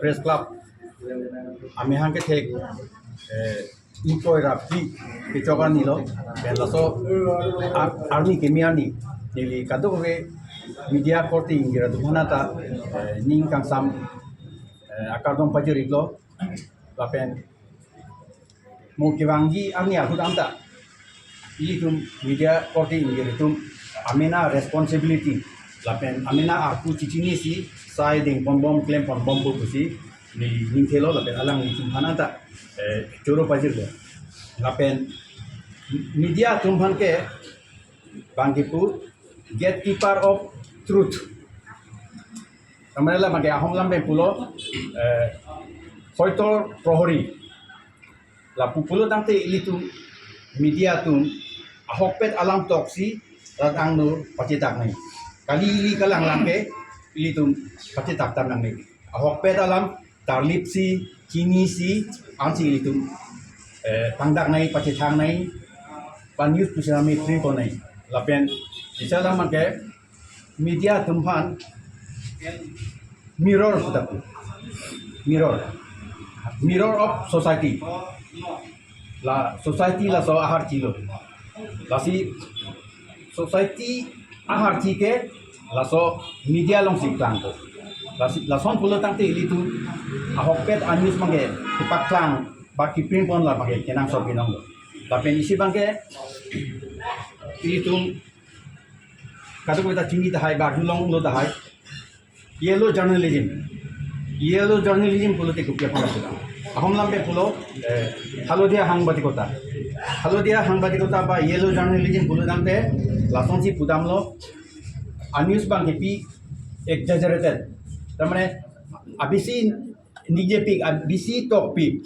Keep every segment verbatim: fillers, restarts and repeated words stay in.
Press Club amehang kethek, eh, ingkoi ra phli kechok arni lo, pen laso ar-, arni keme arni neli kadokave media korte ingjir atum aphan ta, eh, ning kangsam, eh, akardom pajir-iklo, lapen mo kevangji arni ahut anta ilitum media korte ingjir atum amena responsibility lapen amena arpu chechinisi sai dengponbom klemponbompo pusi neli ning thelo lapen alanglitum aphan anta, eh, choro pajirlo. Lapen media atum aphan ke bang kipu gatekeeper of truth. Tamane labang ke ahom lam pen pulo, eh, hoitor prohori. Lapu pulo tangte ilitum media atum ahokpet alam toksi rat angno pachetak nangji. Kali ili kalang lang ke ilitum pachetak tam nangne. Ahokpet alam tarlipsi, chinisi, ansi ilitum, eh, pangdak nangji, pachethang nangji, pa news pusitame print pon nangji. Lapen sisa labang ke media atum aphan mirror puta pu. Mirror. Mirror of society. La society laso aharchi lo. Lasi society aharchi ke laso media alongsi klangpo. Lasi lason pulo tangte ilitum ahokpet a-news abang ke kepaklang ba keprint pon labang ke kenangsot binong lo. Lapen isi abang ke ilitum kadokave ta chini tahai ba arjulonglo tahai. Yellow journalism. Yellow journalism pulote kopi aphan pulo? Ahom lam pen pulo, eh, halodia hangbatikota. Halodia hangbatikota ba yellow journalism pulo tangte lasonsi pudamlo. A-news abang kepi exaggerated. Tamane abisi ningjepik, abisi tokpik.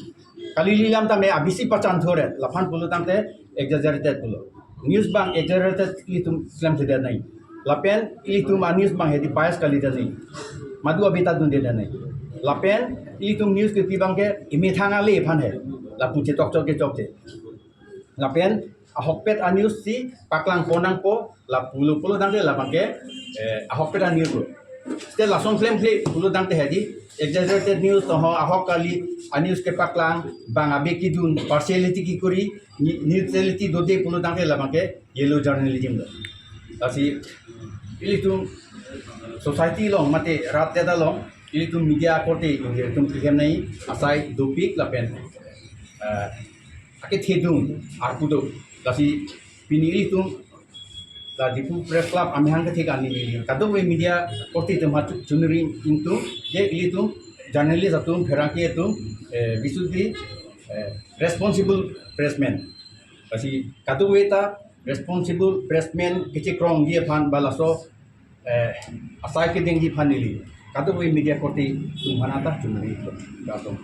Kali ili lam tame abisi pachan thuret, laphan pulo tangte exaggerated pulo. News abang exaggerated ilitum klemsedet nangji. Lapen ilitum a-news abang hedi bias kalidet nangji. Madu abita dundedet nangji. Lapen ilitum news kepi abang ke emethang ale aphan he. Lapu chetok chok kechokche. Lapen ahokpet a-news si paklang pon nangpo, lapulo pulo tangte labang ke, eh, ahokpet a-news lo. Seta lason klemkle pulo tangte hedi exaggerated news, toho ahok kali a-news kepaklang, bang abe kedun, partiality kekuri, ni-, neutrality dode pulo tangte labang ke yellow journalism lo. Lasi ilitum society along mate rat det along ilitum media korte ingjir atum kehem nangji asai dopik lapen, eh, akethedung arpu do. Lasi pini ilitum la Diphu Press Club amehang kethek arni kadokave media korte atum aphan chu-, chunri ingtung, je ilitum journalist atum, pherangke atum, eh, we should be, eh, responsible pressman. Lasi kadokave ta responsible pressman kechekrongji aphan ba laso, eh, asai kedengji aphan neli kadokave media korte atum aphan ta chunri ingtung. Kardom.